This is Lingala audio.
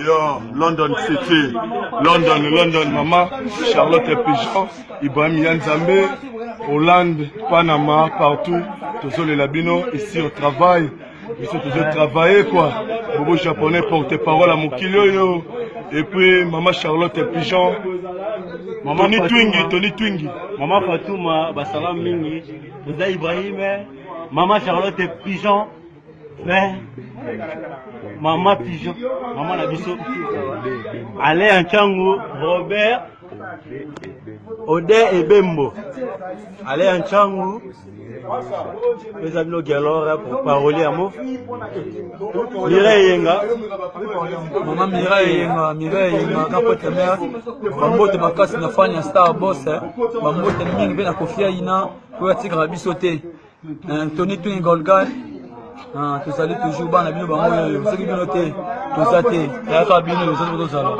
Yo, London City, London, London, mama, Charlotte Pigeon, Ibrahim Yanzambe, Hollande, Panama, partout, tozolela bino, ici au travail, biso tozo travailler quoi. Bobo japonais porte-parole à mokili oyo, et puis mama Charlotte Pigeon, Mama Tony Fatuma. Twingi, Tony Twingi. Mama Fatouma, basalam mingi, Président Ibrahim, Mama Charlotte Pigeon, mais Mama Pigeon, Mama na biso, Alain Nchangu, Robert, Ode Ebembo, Alain Nchangu, eza bino Gelor pour parolier ya mo, Mireille Yenga, Mama Mireille Yenga, Mireille Yenga, grand prêtre mère, bambote makasi na fan ya Star Boss, eh. bambote mingi mpe na Kofi Aina, oyo atikaka biso te. Tony Twin Golgan, tozali toujours bana bino bango oyo, soki bino te, toza te, yaka bino, toza tozala.